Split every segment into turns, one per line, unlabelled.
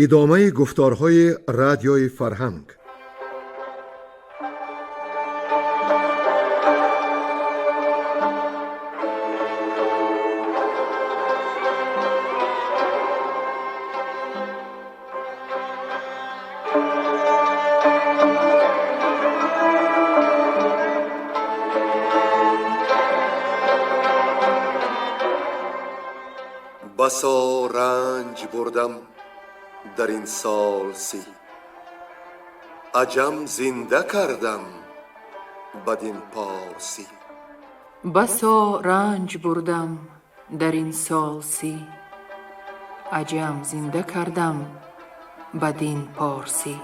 Идомаи гуфторҳои Радиои Фарҳанг. Басо ранҷ бурдам дар ин сол 30, аҷам зинда кардам бадин порсӣ.
Басо ранҷ бурдам дар ин сол 30, аҷам зинда кардам бадин порсӣ.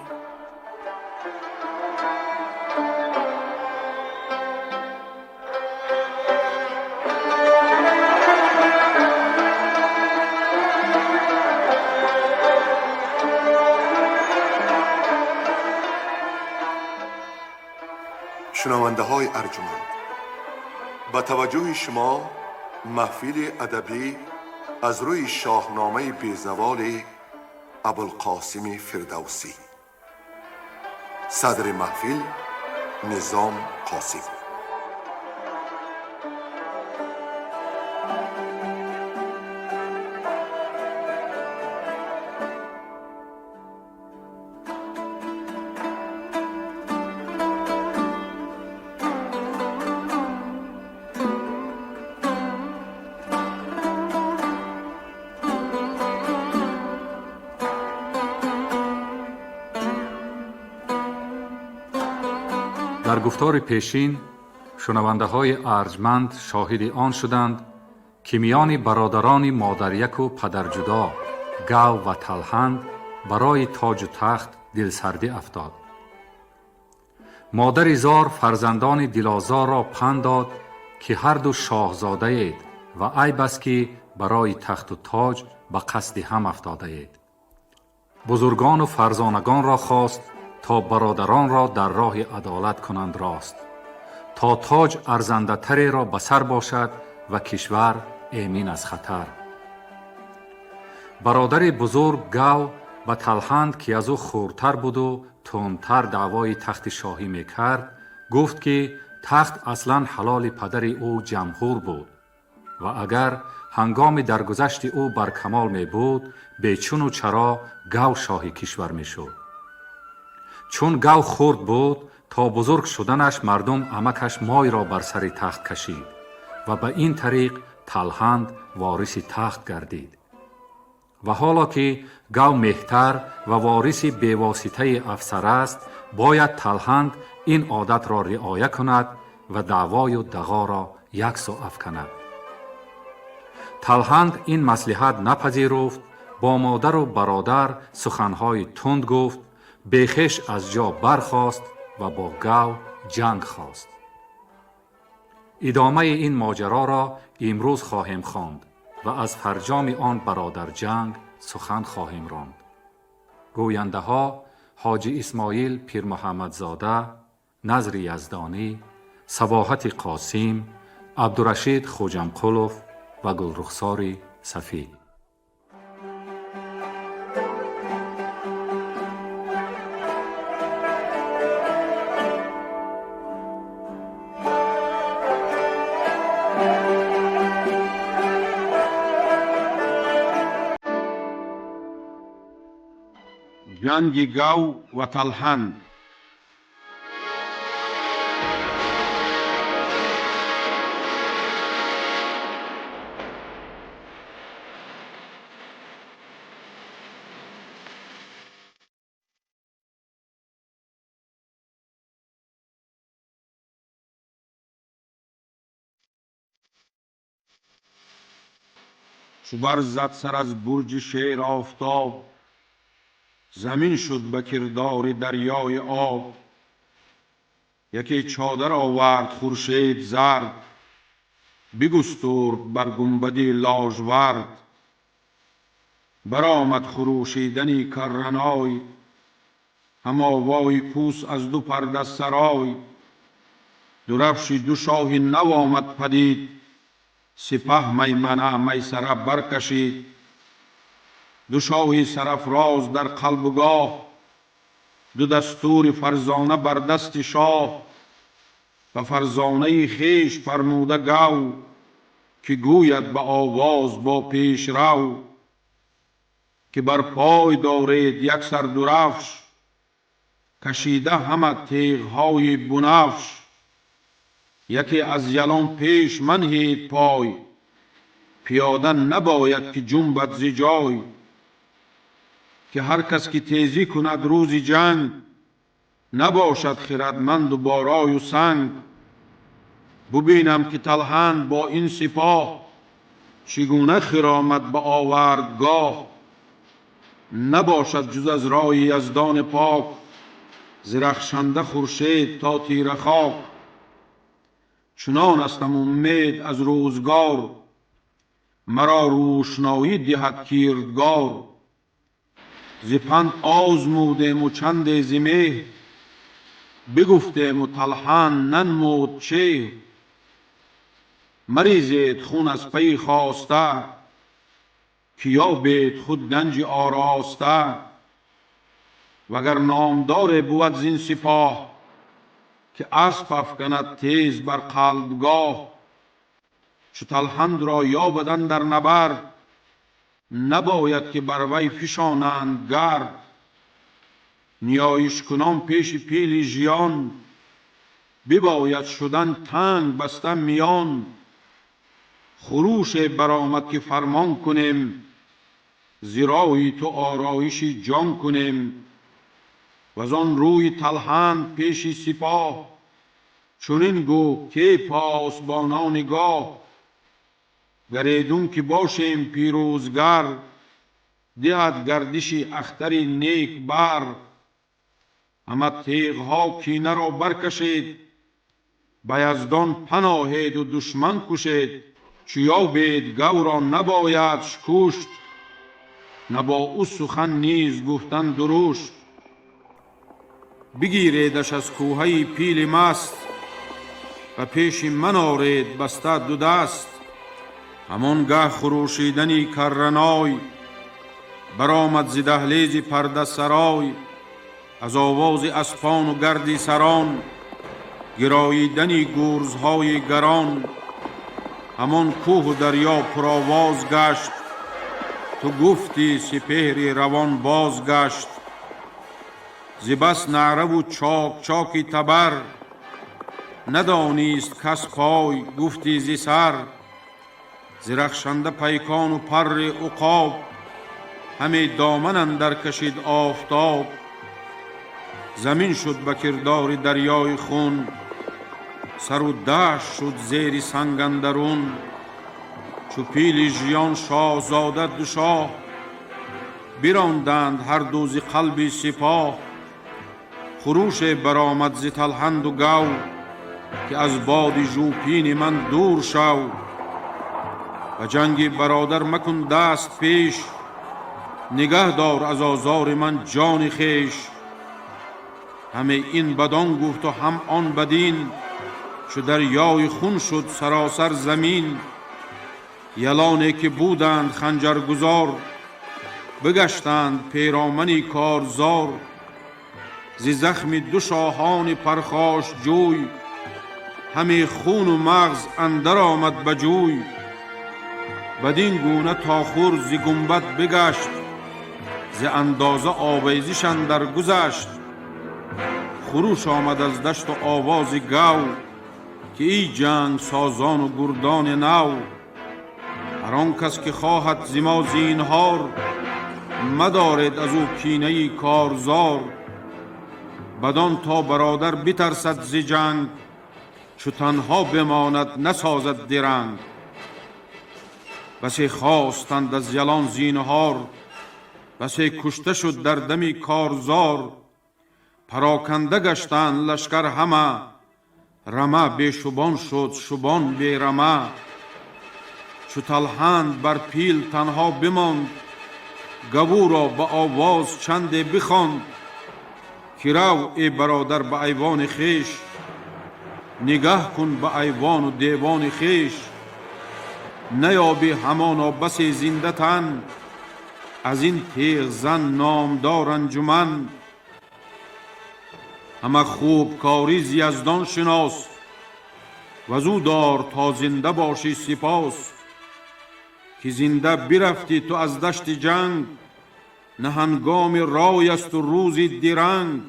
Шунавандаҳои арҷуманд, ба таваҷҷӯҳи шумо маҳфили адабӣ аз рӯи шоҳномаи безаволи Абулқосими Фирдавсӣ. Садри маҳфил Низом Қосим.
Дар гуфтори пешин шунавандаҳои арҷманд шоҳиди он шуданд, ки миёни бародарони модаряку падарҷудо Гав ва Талҳанд барои тоҷу тахт дилсардӣ афтод. Модари зор фарзандони дилозорро панд дод, ки ҳарду шоҳзодаед ва айб аст, ки барои тахту тоҷ ба қасди ҳам афтодаед. Бузургону фарзонагонро хост, то бародаронро дар роҳи адолат кунанд рост, то тоҷ арзандатареро ба сар бошад ва кишвар эмин аз хатар. Бародари бузург Гав ба Талҳанд, ки аз ӯ хурдтар буду тундтар даъвои тахти шоҳӣ мекард, гуфт, ки тахт аслан ҳалоли падари ӯ Ҷамҳур буд ва агар ҳангоми даргузашти ӯ бар камол мебуд, бечуну чаро Гав шоҳи кишвар мешуд. Чун Гав хурд буд, то бузург шуданаш мардум амакаш Мойро бар сари тахт кашид ва ба ин тариқ Талҳанд вориси тахт гардид. Ва ҳоло ки Гав меҳтар ва вориси бевоситаи афсар аст, бояд Талҳанд ин одатро риоя кунад ва даъвою дағоро яксу афканад. Талҳанд ин маслиҳат напазируфт, бо модару бародар суханҳои тунд гуфт, бехеш аз ҷо бархост ва бо Гав ҷанг хост. Идомаи ин моҷароро имрӯз хоҳем хонд ва аз фарҷоми он бародарҷанг сухан хоҳем ронд. Гӯяндаҳо Ҳоҷи Исмоил Пирмуҳаммадзода, Назри Яздонӣ, Сабоҳати Қосим, Абдурашид Хӯҷамқулов ва Гулрухсори Сафӣ.
Ҷанги Гав ва Талҳанд. Чу барзад сар аз бурҷи шер офтоб, замин шуд ба кирдори дарёи об. Яке чодар овард хуршед зард, бигустурд бар гунбади ложвард. Баромад хурӯшидани карраной, ҳам овои кӯс аз ду парда сарой. Дурафши ду шоҳи нав омад падид, сипаҳ маймана майсара баркашид. Ду шоҳи сарафроз дар қалбу гоҳ, ду дастури фарзона бар дасти шоҳ. Ба фарзонаи хеш фармуда гав, ки гӯяд ба овоз бо пешрав, ки бар пой доред яксар дурафш, кашида ҳама тиғҳои бунафш. Яке аз ялон пеш манҳед пой, пиёда набояд ки ҷунбад зи ҷой. Ки ҳар кас ки тезӣ кунад рӯзи ҷанг, набошад хирадманду бо рою санг. Бубинам ки Талҳанд бо ин сипоҳ, чӣ гуна хиромад ба овардгоҳ. Набошад ҷуз аз рои яздони пок, зи рахшанда хуршед то тира хок. Чунон астам умед аз рӯзгор, маро рӯшноӣ диҳад кирдгор. Зи панд озмудем у чанде зи меҳр, бигуфтем у Талҳанд нанмуд чеҳр. Марезед хун аз пайи хоста, ки ёбед худ ганҷи ороста. Вагар номдоре бувад зин сипоҳ, ки асп афканад тез бар қалбгоҳ. Чу Талҳандро ёбад андар набард, набояд ки бар вай фишонанд гард. Ниёишкунон пеши пили жиён, бибояд шудан танг баста миён. Хуруше баромад ки фармон кунем, зи роҳи ту ороиши ҷон кунем. Вазон рӯи Талҳанд пеши сипоҳ, чунин гуфт ки посбонони гоҳ. Гар эдун ки бошем пирӯзгар, диҳад гардиши ахтари нек бар. Ҳама тиғҳо кинаро баркашед, ба яздон паноҳеду душман кушед. Чу ёбед гавро набоядш кушт, на бо ӯ сухан низ гуфтан дурушт. Бигиредаш аз кӯҳаи пили маст, ба пеши ман оред баста ду даст. Ҳамон гаҳ хурӯшидани карраной баромад зи даҳлези пардасарой. Аз овози аспону гарди сарон, гироидани гурзҳои гарон. Ҳамон кӯҳу дарё пуровоз гашт, ту гуфтӣ сипеҳри равон бозгашт. Зи бас наъраву чок-чоки табар, надонист кас пой гуфтӣ зи сар. Зи рахшанда пайкону парри уқоб, ҳаме доман андар кашид офтоб. Замин шуд ба кирдори дарёи хун, сару дашт шуд зери санг андарун. Чу пили жиён шоҳзода ду шоҳ, биронданд ҳар ду зи қалби сипоҳ. Хуруше баромад зи Талҳанду гав, ки аз боди жӯпини ман дур шав. Ба ҷанги бародар макун даст пеш, нигаҳ дор аз озори ман ҷони хеш. Ҳаме ин бадон гуфту ҳам он бадин, чу дарёи хун шуд саросар замин. Ялоне ки буданд ханҷаргузор, бигаштанд перомани корзор. Зи захми ду шоҳони пархошҷӯй, ҳаме хуну мағз андар омад ба ҷӯй. Бадин гуна тохур зи гумбад бигашт, зи андоза овезиш андар гузашт. Хуруш омад аз дашту овози гав, ки эй ҷангсозону гурдони нав. Ҳар он кас ки хоҳад зи мо зинҳор, мадоред аз ӯ кинаи корзор. Бадон то бародар битарсад зи ҷанг, чу танҳо бимонад насозад диранг. Басе хостанд аз ялон зинҳор, басе кушта шуд дар дами корзор. Пароканда гаштанд лашкар ҳама, рама бешубон шуд шубон берама. Чу Талҳанд бар пил танҳо бимонд, гавӯро ба овоз чанде бихонд, ки рав эй бародар ба айвони хеш, нигаҳ кун ба айвону девони хеш. Наёбӣ ҳамоно басе зинда тан, Аз ин тиғзан номдор анҷуман. Ҳама хубкорӣ зи Яздон шинос, вазу дор то зинда бошӣ сипос. Ки зинда бирафтӣ ту аз дашти ҷанг, на ҳангоми рой асту рӯзи диранг.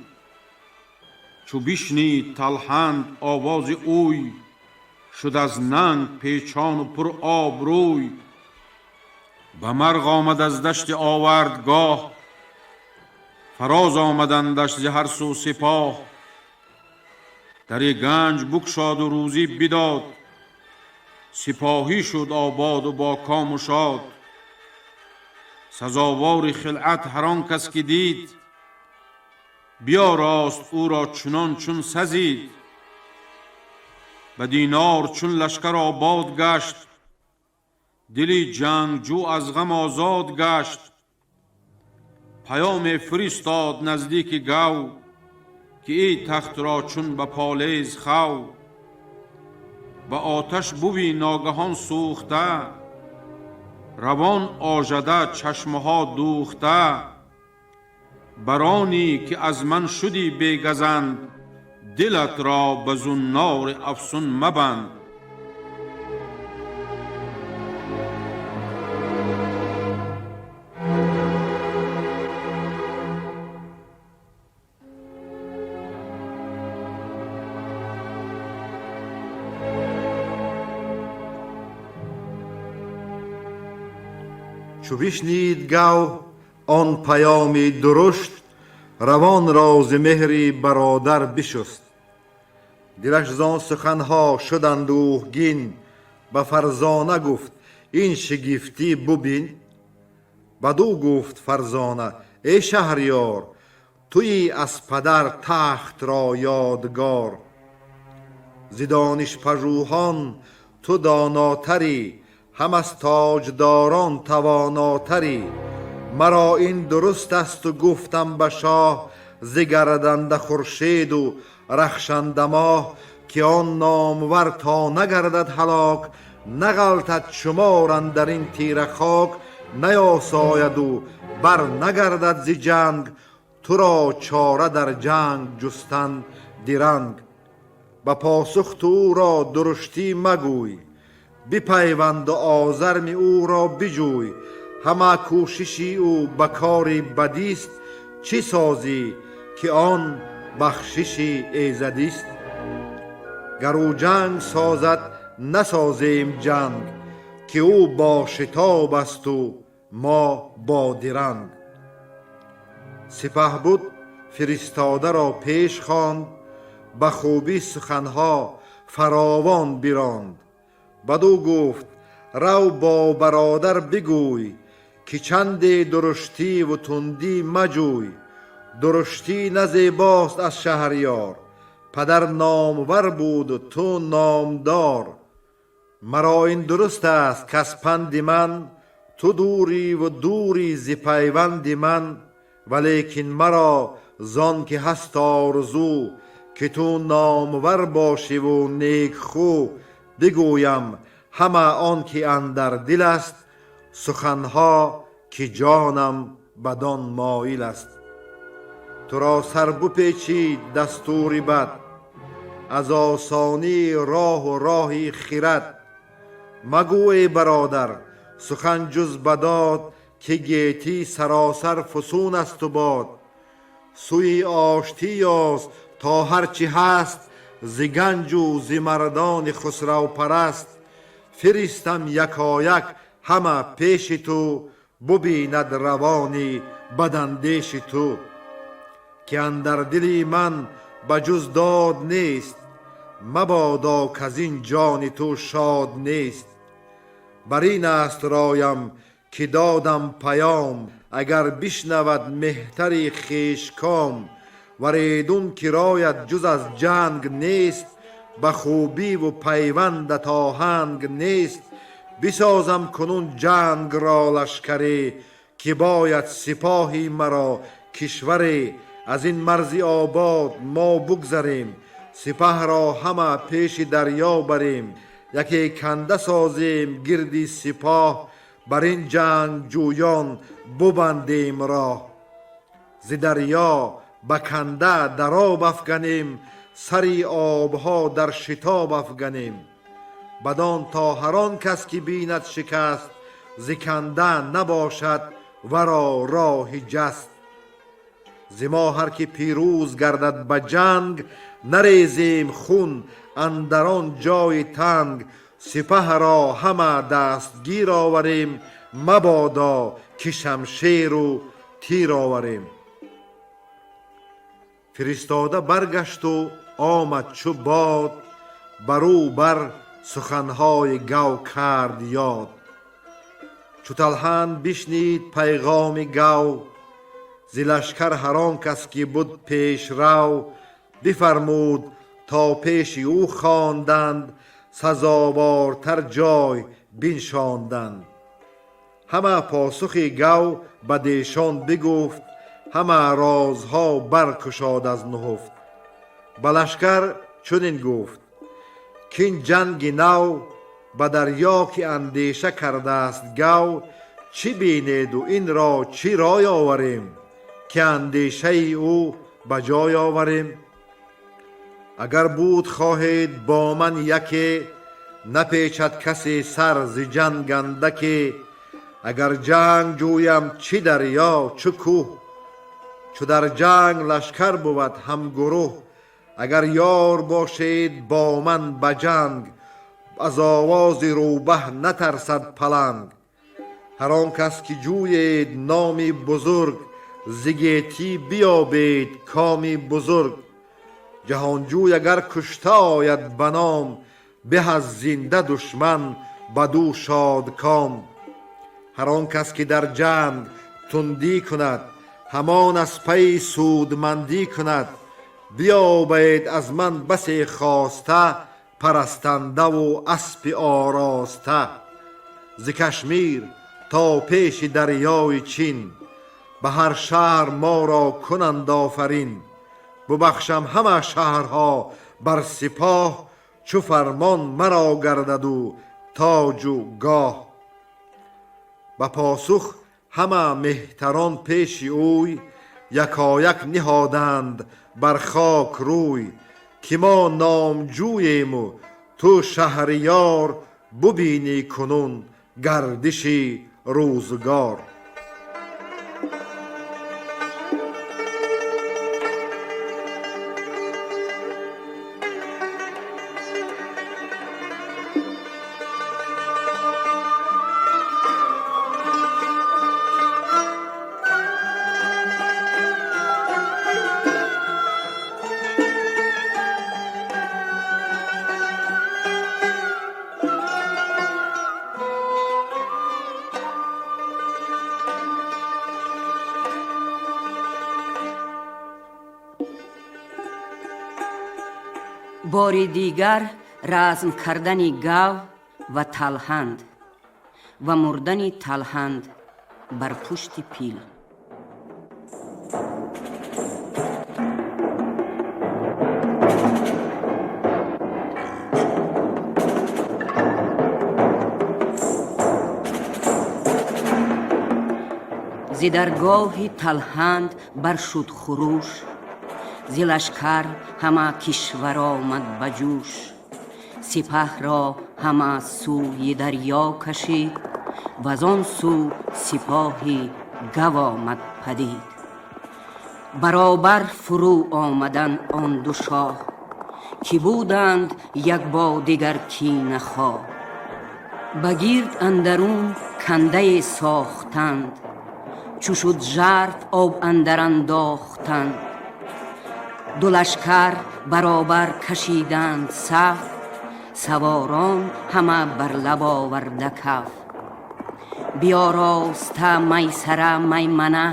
Чу бишнид Талҳанд овози ӯй, шуд аз нанг печону пур обрӯй. Ба марғ омад аз дашти овардгоҳ, фароз омадандаш зи ҳар сӯ сипоҳ. Дари ганҷ букшоду рӯзӣ бидод, сипоҳӣ шуд ободу бо кому шод. Сазовори хилъат ҳар он кас ки дид, биёрост ӯро чунон чун сазид. Ба динор чун лашкар обод гашт, дили ҷангҷӯ аз ғам озод гашт. Паёме фиристод наздики гав, ки эй тахтро чун ба полез хав. Ба оташ буви ногаҳон сӯхта, равон ожада чашмаҳо дӯхта. Баронӣ ки аз ман шудӣ бегазанд, дилатро ба зуннори афсун мабанд.
Чу бишнид гав он паёми дурушт, равон ро зи меҳри бародар бишуст. Дилаш зон суханҳо шуд андӯҳгин, ба Фарзона гуфт: ин шигифтӣ бубин. Бадӯ гуфт Фарзона: эй шаҳриёр, туӣ аз падар тахтро ёдгор. Зи донишпажӯҳон ту донотарӣ, ҳам аз тоҷдорон тавонотарӣ. Маро ин дуруст асту гуфтам ба шоҳ, зи гарданда хуршеду рахшанда моҳ, ки он номвар то нагардад ҳалок, нағалтад шумор андар ин тира хок, наёсояду бар нагардад зи ҷанг, туро чора дар ҷанг ҷустан диранг. Ба посух ту ӯро дуруштӣ магӯй, бипайванду озарми ӯро биҷӯй. Ҳама кӯшиши ӯ ба кори бадист, чӣ созӣ ки он бахшиши эзадист? Гар ӯ ҷанг созад, насозем ҷанг, ки ӯ бо шитоб асту мо бо диранг. Сипаҳбуд фиристодаро пеш хонд, ба хубӣ суханҳо фаровон биронд. Бадӯ гуфт: рав бо бародар бигӯй, ки чанде дуруштиву тундӣ маҷӯй. Дуруштӣ на зебост аз шаҳриёр, падар номвар буду ту номдор. Маро ин дуруст аст, каз панди ман ту дуриву дурӣ зи пайванди ман. Валекин маро зон ки ҳаст орзу, ки ту номвар бошиву некхӯ, бигӯям ҳама он ки андар дил аст, суханҳо ки ҷонам бадон моил аст. Туро сар бупечид дастури бад, аз осонии роҳу роҳи хирад. Магӯ эй бародар сухан ҷуз ба дод, ки гетӣ саросар фусун асту бод. Сӯи оштӣ ёз то ҳарчи ҳаст, зи ганҷу зи мардони хусравпараст. Фиристам якояк ҳама пеши ту, бубинад равони бадандеши ту. Ки андар дили ман ба ҷуз дод нест, мабодо каз ин ҷони ту шод нест. Бар ин аст роям ки додам паём, агар бишнавад меҳтари хешком. Варедун ки роят ҷуз аз ҷанг нест, ба хубиву пайвандат оҳанг нест. Бисозам кунун ҷангро лашкаре, ки бояд сипоҳи маро кишваре. Аз ин марзи обод мо бугзарем, сипаҳро ҳама пеши дарё барем. Яке канда созем гирди сипоҳ, Бар ин ҷангҷӯён бубандем роҳ. Зи дарё ба канда дар об афганем, сари обҳо дар шитоб афганем. Бадон то ҳар он кас ки бинад шикаст, зи канда набошад варо роҳи ҷаст. Зи мо ҳар ки пирӯз гардад ба ҷанг, нарезем хун андар он ҷои танг. Сипаҳро ҳама дастгир оварем, мабодо ки шамшеру тир оварем. Фиристода баргашту омад чу бод, бар ӯ бар суханҳои гав кард ёд. Чу Талҳанд бишнид пайғоми гав, зи лашкар ҳар он кас ки буд пешрав, бифармуд то пеши ӯ хонданд, сазовортар ҷой биншонданд. Ҳама посухи гав ба дешон бигуфт, ҳама розҳо баркушод аз нуҳуфт. Ба лашкар чунин гуфт: кин ҷанги нав ба дарё ки андеша кардааст гав, чӣ бинеду инро чӣ рой оварем, ки андешаи ӯ ба ҷой оварем? Агар буд хоҳед бо ман яке, напечад касе сар зи ҷанг андаке. Агар ҷанг ҷӯям чӣ дарё чӣ кӯҳ, чу дар ҷанг лашкар бувад ҳамгурӯҳ. Агар ёр бошед бо ман ба ҷанг, аз овози рӯбаҳ натарсад паланг. Ҳар он кас ки ҷӯед номи бузург, зи гетӣ биёбед коми бузург. Ҷаҳонҷӯй агар кушта ояд ба ном, беҳ аз зинда душман баду шодком. Ҳар он кас ки дар ҷанг тундӣ кунад, ҳамон аз пайи судмандӣ кунад. Биёбед аз ман басе хоста, парастандаву аспи ороста. Зи Кашмир то пеши дарёи Чин, ба ҳар шаҳр моро кунанд офарин. Бубахшам ҳама шаҳрҳо бар сипоҳ, чу фармон маро гардаду тоҷу гоҳ. Ба посух ҳама меҳтарон пеши ӯй, якояк ниҳоданд бар хок рӯй. Ки мо номҷӯему ту шаҳриёр, бубинӣ кунун гардиши рӯзгор.
Бори дигар разм кардани гав ва Талҳанд ва мурдани Талҳанд бар пушти пил. Зи даргоҳи Талҳанд баршуд хуруш, зи лашкар ҳама кишвар омад ба ҷӯш. Сипаҳро ҳама сӯи дарё кашид, ваз он сӯ сипоҳи гав омад падид. Баробар фурӯ омаданд он ду шоҳ, ки буданд як бо дигар кинахоҳ. Ба гирд андарун кандае сохтанд, чу шуд жарф об андар андохтанд. Ду лашкар баробар кашиданд саф, саворон ҳама бар лаб оварда каф. Биёроста майсара маймана,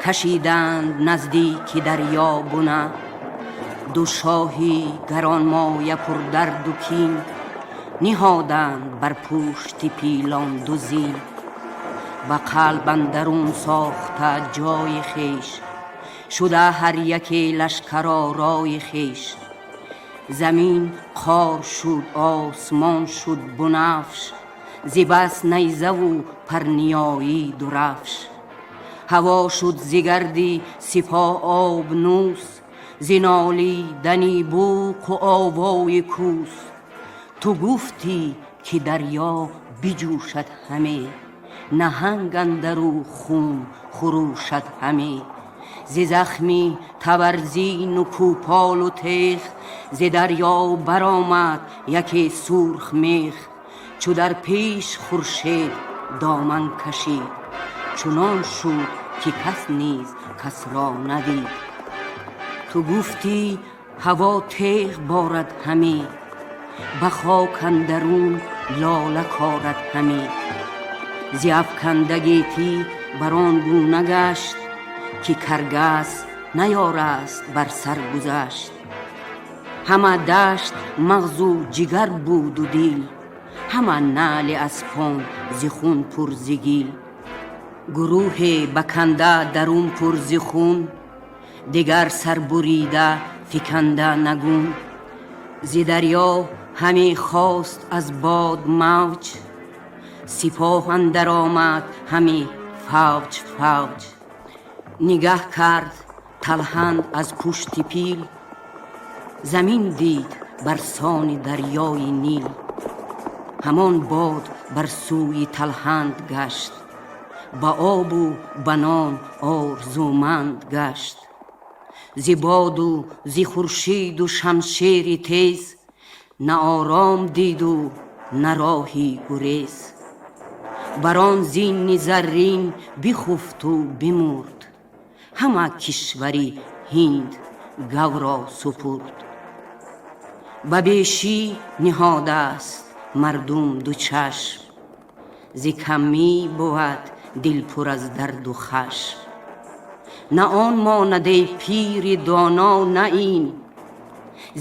кашиданд наздики дарё буна. Ду шоҳи гаронмоя пурдарду кин, ниҳоданд бар пушти пилон ду зин. Ба қалб андарун сохта ҷои хеш, шуда ҳар яке лашкаророи хеш. Замин қор шуд, осмон шуд бунафш, Зи бас найзаву парниёӣ дурафш. Ҳаво шуд зи гарди сипоҳ обнӯс, зи нолидани бӯқу овои кӯс. Ту гуфтӣ, ки дарё биҷӯшад ҳаме, наҳанг андару хун хурӯшад ҳаме. Зи захми табарзину кӯполу теғ, зи дарё баромад яке сурх мех. Чу дар пеш хуршед доман кашид, чунон шуд, ки кас низ кас ро надид. Ту гуфтӣ, ҳаво теғ борад ҳаме, ба хок андарун лола корад ҳаме. Зи афканда гетӣ бар он гуна гашт, ки каргас наёраст бар сар гузашт. Ҳама дашт мағзу ҷигар буду дил, ҳама наъли аспон зи хун пур зи гил. Гурӯҳе ба канда дарун пур зи хун, дигар сар бурида фиканда нагун. Зи дарё ҳаме хост аз бод мавҷ, сипоҳ андар омад ҳаме фавҷ фавҷ. Нигаҳ кард Талҳанд аз пушти пил, замин дид бар сони дарёи Нил. Ҳамон бод бар сӯи Талҳанд гашт, ба обу ба нон орзуманд гашт. Зи боду зи хуршиду шамшери тез, на ором диду на роҳи гурез. Бар он зини заррин бихуфту бимурд, ҳама кишвари Ҳинд гавро супурд. Ба бешӣ ниҳодааст мардум ду чашм, зи камӣ бувад дил пур аз дарду хашм. На он монад, эй пири доно, на ин,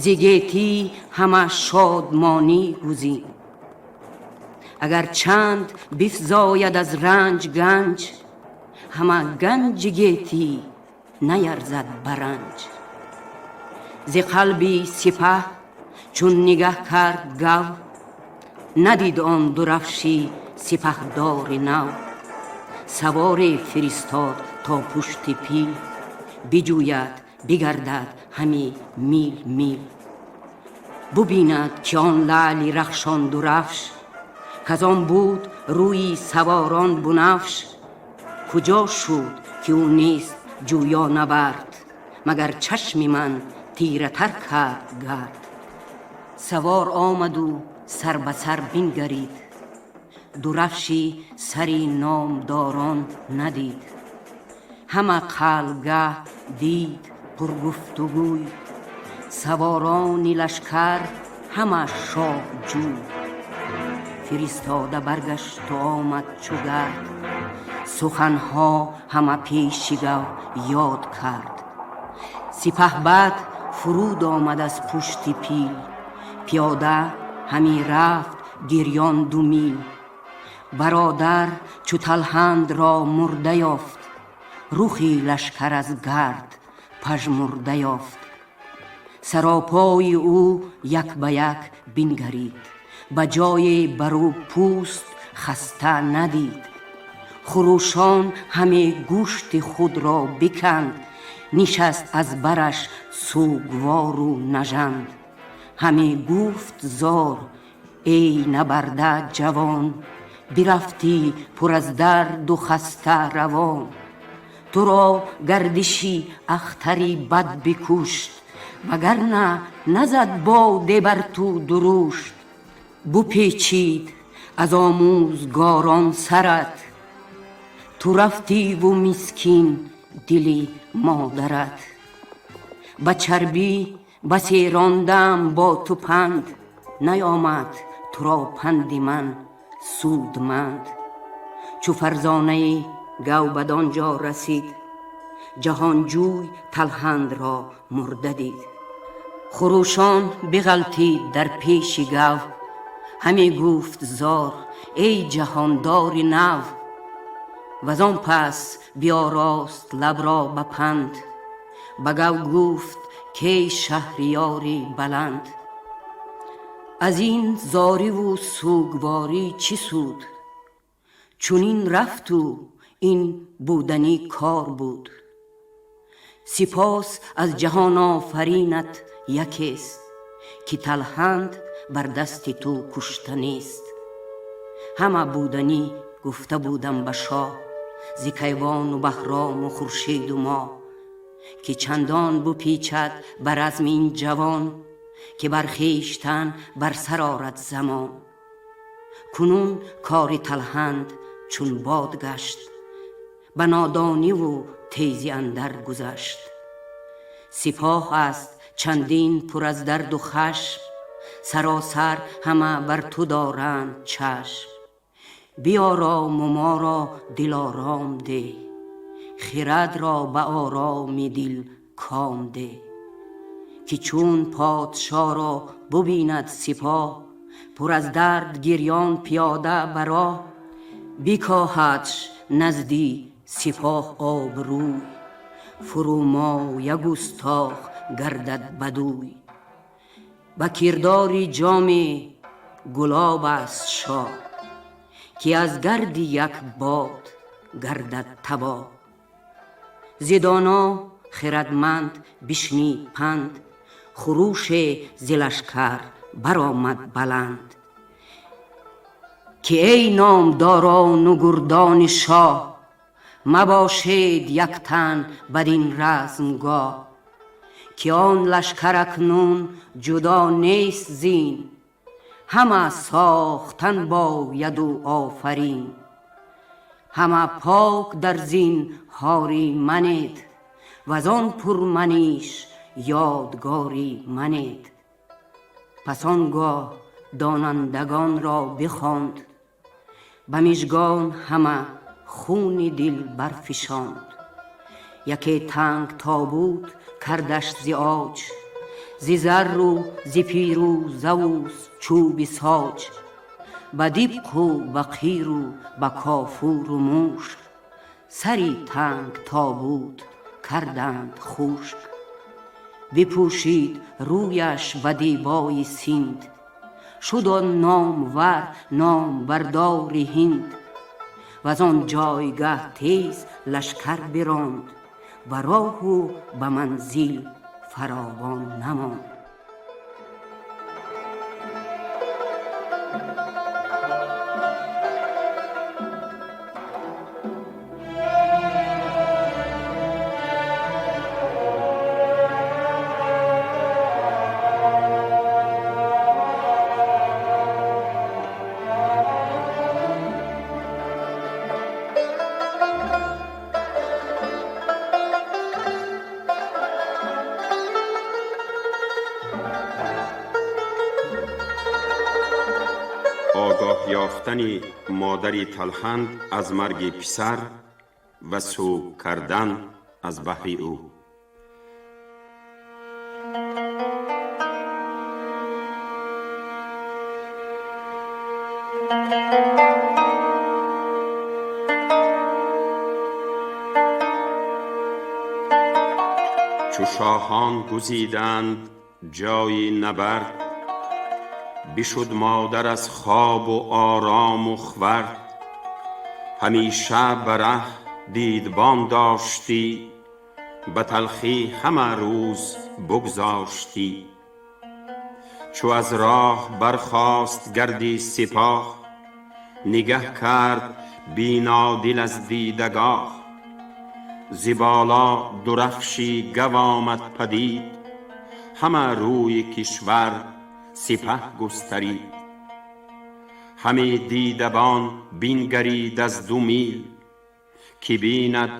зи гетӣ ҳама шодмонӣ гузин. Агар чанд бифзояд аз ранҷ ганҷ, ҳама ганҷи гетӣ наярзад ба ранҷ. Зи қалби сипаҳ чун нигаҳ кард гав, надид он дурафши сипаҳдори нав. Саворе фиристод то пушти пил, биҷӯяд, бигардад ҳами мил мил. Бубинад, ки он лаъли рахшон дурафш, каз он буд рӯи саворон бунафш, куҷо шуд, ки ӯ нест ҷӯё набард, магар чашми ман тиратар кард гард. Савор омаду сар ба сар бингарид, дурафши сари номдорон надид. Ҳама қалбгаҳ дид пургуфтугӯй, саворони лашкар ҳама шоҳҷӯй. Фиристода баргашту омад чу гард, суханҳо ҳама пеши гав ёд кард. Сипаҳбад фуруд омад аз пушти пил, пиёда ҳамӣ рафт гирён 2 мил. Бародар чу Талҳандро мурда ёфт, рухи лашкар аз гард пажмурда ёфт. Саропои ӯ як ба як бингарид, ба ҷое бар ӯ пӯст хаста надид. Хурӯшон ҳаме гӯшти худро биканд, нишаст аз бараш сӯгвору нажанд. Ҳаме гуфт зор: «Эй набарда ҷавон, бирафтӣ пур аз дарду хаста равон. Туро гардиши ахтари бад бикушт, вагарна назад боде бар ту дурушт. Бупечид аз омӯзгорон сарат, ту рафтиву мискин дили модарат. Ба чарбӣ басе рондам бо ту панд, наёмад туро панди ман судманд». Чу фарзонаи гав бадон ҷо расид, ҷаҳонҷӯй Талҳандро мурда дид. Хурӯшон биғалтид дар пеши гав, ҳаме гуфт зор: «Эй ҷаҳондори нав». Вазон пас биёрост лабро ба панд, ба гав гуфт: «Кей шаҳриёри баланд, Аз ин зориву сӯгворӣ чӣ суд? Чунин рафту ин будани кор буд. Сипос аз ҷаҳонофаринат якест, ки Талҳанд бар дасти ту кушта нест. Ҳама буданӣ гуфта будам ба шоҳ, зи Кайвону Баҳрому Хуршеду моҳ, ки чандон бупечад бар азми ин ҷавон, ки бар хештан бар сар орад замон. Кунун кори Талҳанд чун бод гашт, ба нодониву тезӣ андар гузашт. Сипоҳ аст чандин пур аз дарду хашм, саросар ҳама бар ту доранд чашм. Биёрому моро дилором деҳ, хирадро ба ороми дил ком деҳ. Ки чун подшоҳро бубинад сипоҳ, пур аз дард гирён пиёда ба роҳ, бикоҳадш назди сипоҳ обрӯй, фурӯмоя густох гардад бадӯй. Ба кирдори ҷоми гулоб аст шоҳ, ки аз гарди як бод гардад табоҳ. Зи доно хирадманд бишнид панд, хуруше зи лашкар баромад баланд. Ки эй номдорону гурдони шоҳ, мабошед яктан бадин размгоҳ. Ки он лашкар акнун ҷудо нест зин, ҳама сохтан бояду офарин. Ҳама пок дар зинҳори манед, вазон пурманиш ёдгори манед. Пас он гоҳ донандагонро бихонд, ба мижгон ҳама хуни дил барфишонд. Яке танг тобут кардаш зи оҷ, зи зарру зи пирӯзаву чӯби соҷ, ба дибқу ба қиру ба кофуру мушк, сари танг тобут карданд хушк. Бипӯшид рӯяш ба дебои Синд, шуд он номвар номбардори Ҳинд. Ваз он ҷойгаҳ тез лашкар биронд, ба роҳу ба манзил фаровон намонд.
Огоҳ ёфтани модари Талҳанд аз марги писар ва сӯг кардан аз баҳри ӯ. Чу шоҳон гузиданд ҷойи набард, бишуд модар аз хобу орому хвард. Ҳамеша ба раҳ дидбон доштӣ, ба талхӣ ҳама рӯз бигзоштӣ. Чу аз роҳ бархост гарди сипоҳ, нигаҳ кард бинодил аз дидагоҳ. Зи боло дурафши гав омад падид, ҳама рӯи кишвар сипаҳ густарид. Ҳаме дидабон бингарид аз ду мил, ки бинад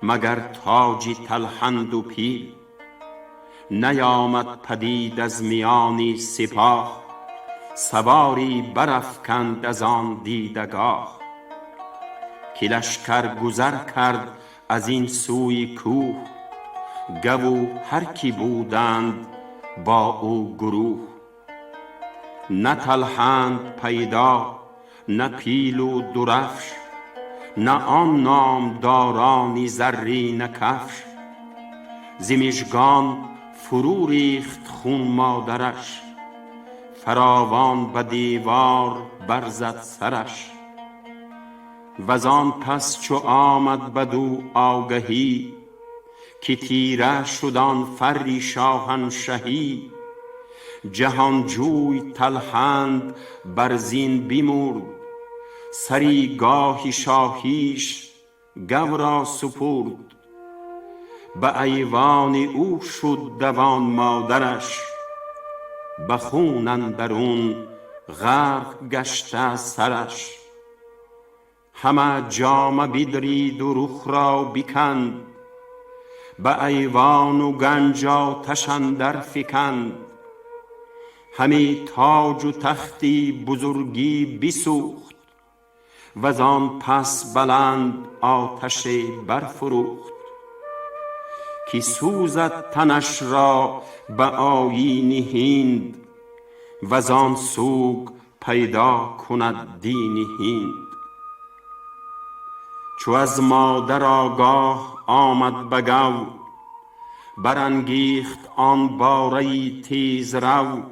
магар тоҷи Талҳанду пил. Наёмад падид аз миёни сипоҳ, савори барафканд аз он дидагоҳ. Ки лашкар гузар кард аз ин сӯи кӯҳ, гаву ҳар ки буданд бо ӯ гурӯҳ. На Талҳанд пайдо, на пилу дурафш, на он номдорони заррина кафш. Зи мижгон фурӯ рехт хун модараш, فراوان به دیوار برزد سرش. وزان پس چو آمد بدو آگهی، که تیره شد آن فر شاهنشهی. جهانجوی تلهند بر زین بمرد، سری گاه شاهیش گو را سپرد. به ایوان او شد دوان مادرش، به خون اندرون غرق گشته سرش. همه جامه بدرید و رخ را بکند، به ایوان و گنج آتش اندر فکند. همی تاج و تختی بزرگی بسوخت، وزان پس بلند آتش برفروخت. که سوزد تنش را به آیین هند، وزان سوگ پیدا کند دین هند. چو از مادر آگاه آمد به گو، برانگیخت آن باره تیز رو.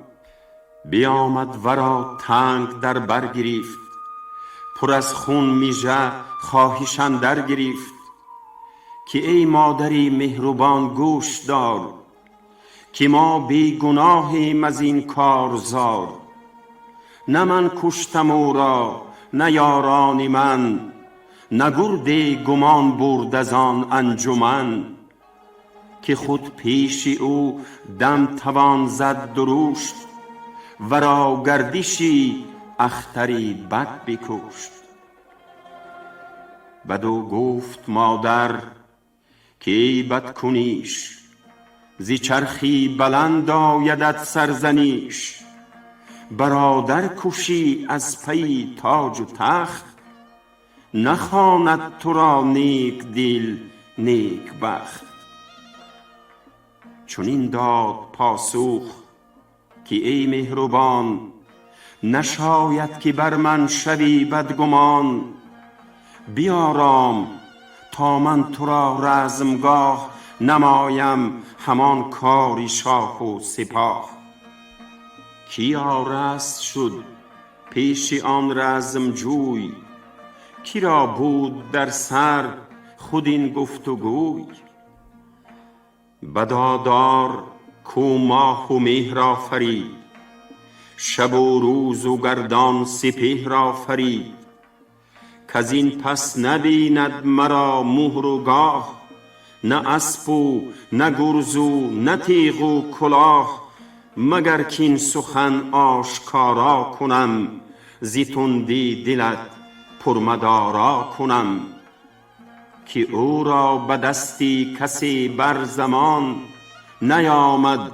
بیامد ورا تنگ در بر گرفت، پر از خون مژه خواهش اندر گرفت. که ای مادر مهربان گوش دار، که ما بی گناهیم از این کارزار. نه من کشتم او را نه یاران من، نه گرد گمان برد از آن انجمن. که خود پیش او دم توان زد درشت، ورا گردشی اختری بد بکشت. بدو گفت مادر که ای بدکنیش، ز چرخی بلند آیدت سرزنیش. برادر کشی از پی تاج و تخت، نخواند تو را نیک دل نیک بخت. چنین داد پاسخ که ای مهربان، نشاید که بر من شوی بدگمان. بیارام تا من تو را رزمگاه، نمایم همان کار شاه و سپاه. کیا رست شد پیش آن رزمجوی، کی را بود در سر خود این گفت و گوی. بدادار کو ماه و مهر آفرید، شب و روز و گردان سپهر آفرید. کزین پس نبیند مرا مهر و گاه، نه اسپ و نه گرز و نه تیغ و کلاه. مگر کاین سخن آشکارا کنم، ز تندی دلت پرمدارا کنم. که او را به دستی کسی بر زمان، نیامد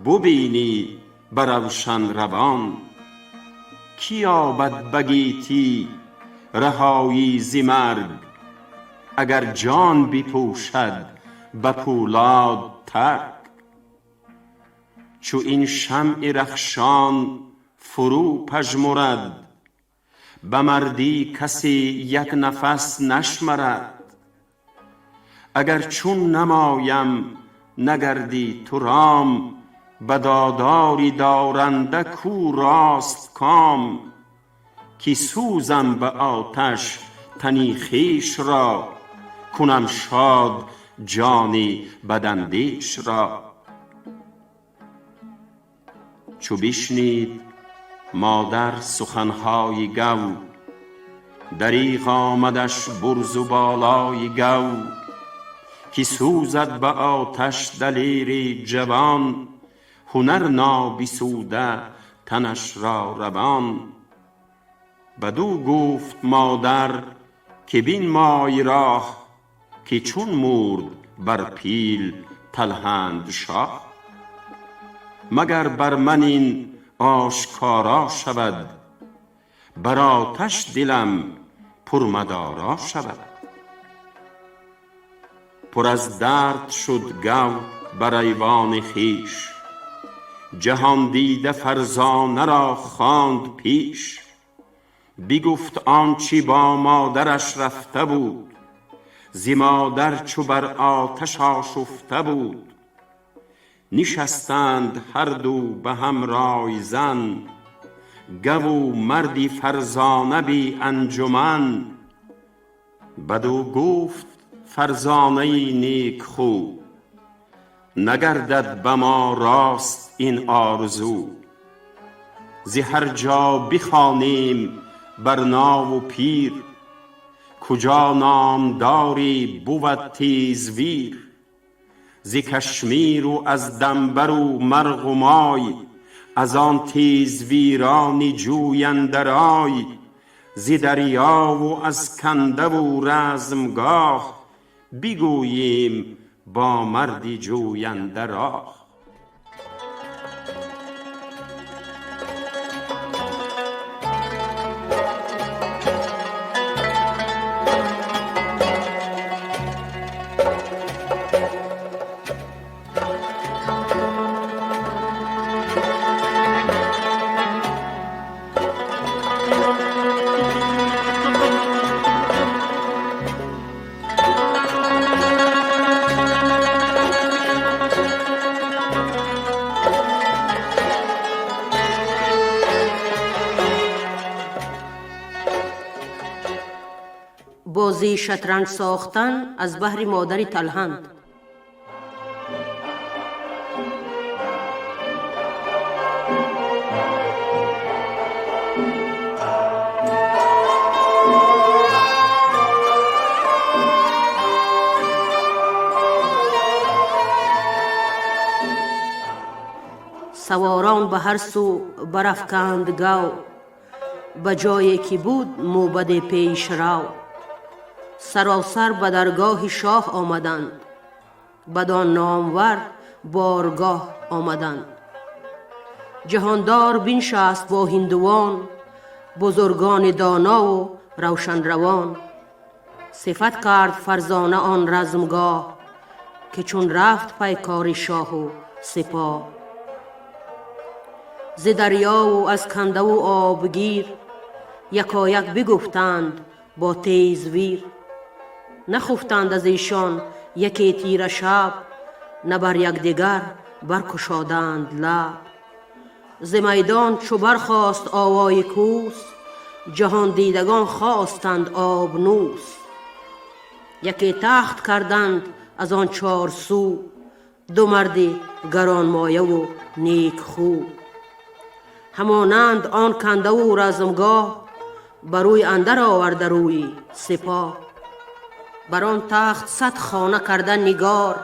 ببینی به روشن روان. کی یابد به گیتی رهایی ز مرگ، اگر جان بپوشد به پولاد ترگ. چو این شمع رخشان فرو پژمرد، به مردی کسی یک نفس نشمرد. اگر چون نمایم نگردی تو رام، به دادار دارنده کو راست کام. که سوزم به آتش تنی خویش را، کنم شاد جان بداندیش را. چو بشنید مادر سخنهای گو، دریغ آمدش برز و بالای گو. که سوزد به آتش دلیر جوان، هنر نابسوده تنش را روان. بدو گفت مادر که بنمای راه، که چون مرد بر پیل تلهند شاه. مگر بر من این آشکارا شود، بر آتش دلم پرمدارا شود. پر از درد شد گو بر ایوان خویش، جهان دیده فرزانه را خواند پیش. بگفت آنچه با مادرش رفته بود، ز مادر چو بر آتش آشفته بود. نشستند هر دو به هم رای زن، گو و مردی فرزانه بی انجمن. بدو گفت فرزانه نیک خو، نگردد به ما راست این آرزو. ز هر جا بخوانیم برنا و پیر، کجا نامداری بود تیزویر. ز کشمیر و از دنبر و مرغ و مای، از آن تیزویران جوینده رای. ز دریا و از کنده و رزمگاه، بگوییم با مردی جوینده راه.
Бозии шатранҷ сохтан аз баҳри модари Талҳанд. Саворон ба ҳар сӯ барафканд гав, ба ҷое ки буд мӯбаде пешрав. Саросар ба даргоҳи шоҳ омаданд, бадон номвар боргоҳ омаданд. Ҷаҳондор биншаст бо ҳиндувон, бузургони донову равшанравон. Сифат кард фарзона он размгоҳ, ки чун рафт пайкори шоҳу сипоҳ. Зи дарёву аз кандаву обгир, якояк бигуфтанд бо тезвир. Нахуфтанд аз эшон яке тира шаб, на бар якдигар баркушоданд лаб. Зи майдон чу бархост овои кӯс, ҷаҳондидагон хостанд обнӯс. Яке тахт карданд аз он чорсӯ, ду марди гаронмояву некхӯ. Ҳамонанд он кандаву размгоҳ, ба рӯй андар оварда рӯи сипоҳ. Бар он тахт 100 хона карда нигор,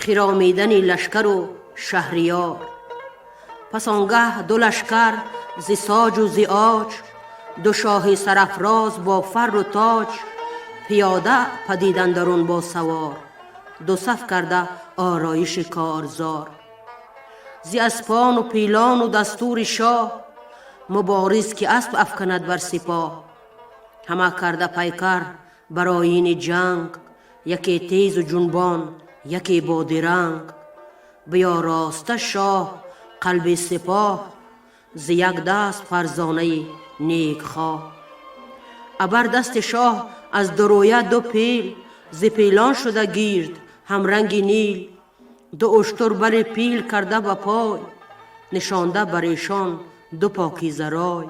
хиромидани лашкару шаҳриёр. Пас он гаҳ ду лашкар зи соҷу зи оҷ, ду шоҳи сарафроз бо фарру тоҷ, пиёда падид андарун бо савор, ду саф карда ороиши корзор. Зи аспону пилону дастури шоҳ, мубориз ки асп афканад бар сипоҳ. Ҳама карда пайкар бар оини ҷанг, яке тезу ҷунбон, яке бодиранг. Биёроста шоҳ қалби сипоҳ, зи як даст фарзонаи некхоҳ. Абар дасти шоҳ аз дурӯя ду пил, зи пилон шуда гирд ҳамранги нил. Ду уштур бари пил карда ба пой, нишонда бар эшон ду покиза рой.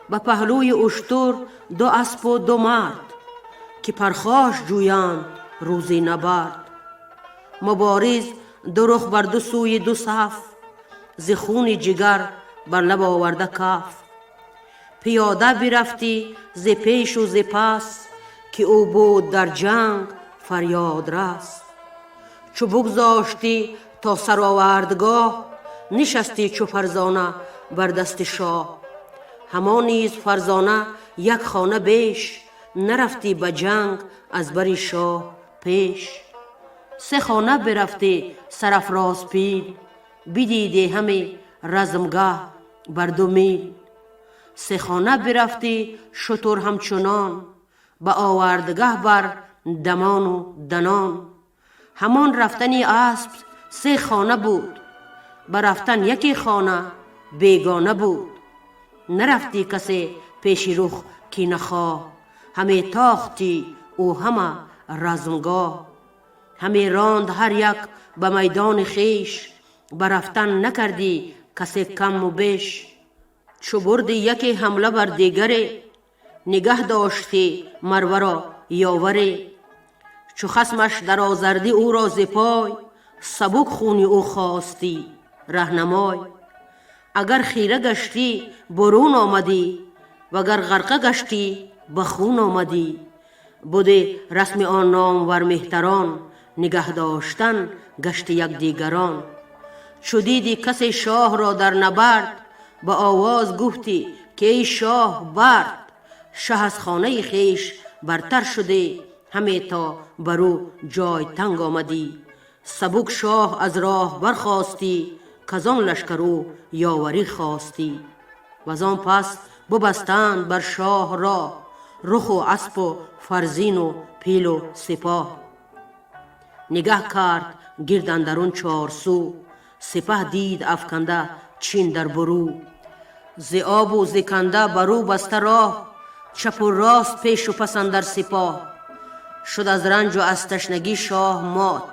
Ба паҳлӯи уштур ду аспу ду мард, ки пархош ҷӯянд рӯзи набард. Мубориз ду рух бар ду сӯи ду саф, зи хуни ҷигар бар лаб оварда каф. Пиёда бирафтӣ зи пешу зи пас, ки ӯ буд дар ҷанг фарёдрас. Чу бугзоштӣ то саровардгоҳ, нишастӣ чу фарзона бар дасти шоҳ. Ҳамон низ фарзона як хона беш, нарафтӣ ба ҷанг аз бари шоҳ пеш. Се хона бирафтӣ сарафроз пил, бидидӣ ҳаме размгаҳ бар ду мил. Се хона бирафтӣ шутур ҳамчунон, ба овардгаҳ бар дамону данон. Ҳамон рафтани асп се хона буд, ба рафтан яке хона бегона буд. Нарафтӣ касе пеши рух ки нахоҳ, ҳаме тохтӣ ӯ ҳама размгоҳ. Ҳаме ронд ҳар як ба майдони хеш, ба рафтан накардӣ касе каму беш. Чу бурди яке ҳамла бар дигаре, нигаҳ доштӣ марваро ёваре. Чу хасмаш дарозардӣ ӯро зи пой, сабук хуни ӯ хостӣ раҳнамой. Агар хира гаштӣ бурун омадӣ, вагар ғарқа гаштӣ ба хун омадӣ. Буде расми он номвар меҳтарон, нигаҳ доштан гашти якдигарон. Чу диди касе шоҳро дар набард, ба овоз гуфтӣ ки эй шоҳ бард. Шаҳ аз хонаи хеш бартар шуде, ҳаме то бар ӯ ҷой танг омадӣ. Сабук шоҳ аз роҳ бархостӣ, казон лашкар ӯ ёварӣ хостӣ. Вазон пас бубастанд бар шоҳ роҳ, руху аспу фарзину пилу сипоҳ. Нигаҳ кард гирд андарун чорсӯ, сипаҳ дид афканда чин дар бурӯ. Зи обу зи канда бар ӯ баста роҳ, чапу рост пешу пас андар сипоҳ. Шуд аз ранҷу аз ташнагӣ шоҳ мот,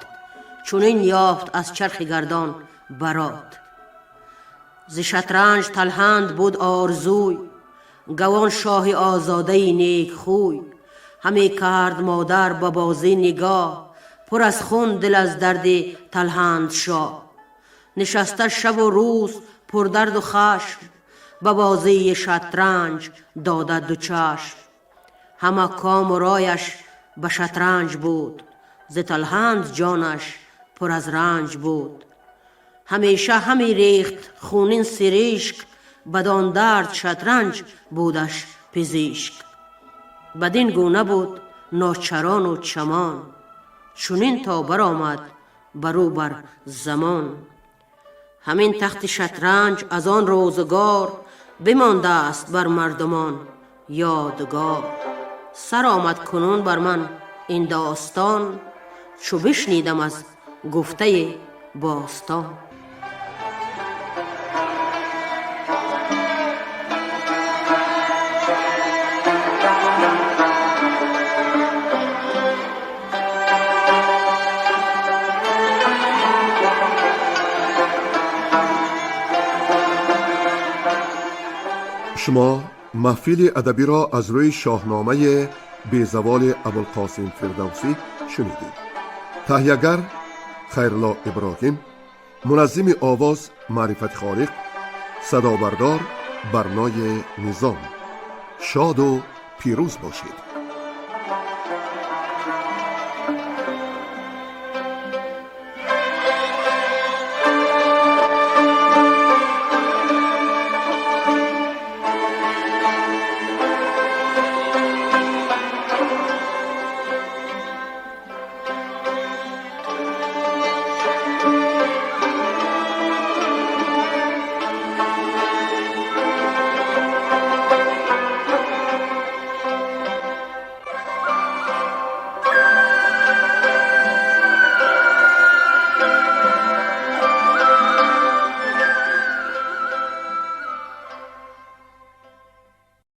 чунин ёфт аз чархи гардон барот. Зи шатранҷ талҳанд буд орзуй, гавон шоҳи озодаи некхӯй. Ҳаме кард модар ба бозӣ нигоҳ, пур аз хун дил аз дарди талҳанд шоҳ. Нишаста шабу рӯз пурдарду хашм, ба бозии шатранҷ дода ду чашм. Ҳама кому рояш ба шатранҷ буд, зи талҳанд ҷонаш пур аз ранҷ буд. Ҳамеша ҳаме рехт хунин сиришк, бадон дард шатранҷ будаш пизишк. Бадин гуна буд ночарону чамон, чунин то баромад барӯ бар замон. Ҳамин тахти шатранҷ аз он рӯзгор бимондааст бар мардумон ёдгор. Сар омад кунун бар ман ин достон, чу бишнидам аз гуфтаи бостон.
Шумо маҳфили адабиро аз рӯи шоҳномаи безаволи Абулқосим Фирдавсӣ шунидед. Таҳиягар Хайрулло Иброҳим, муназзими овоз Маърифати Холиқ, садобардор Барнои Низом. Шоду пирӯз бошед.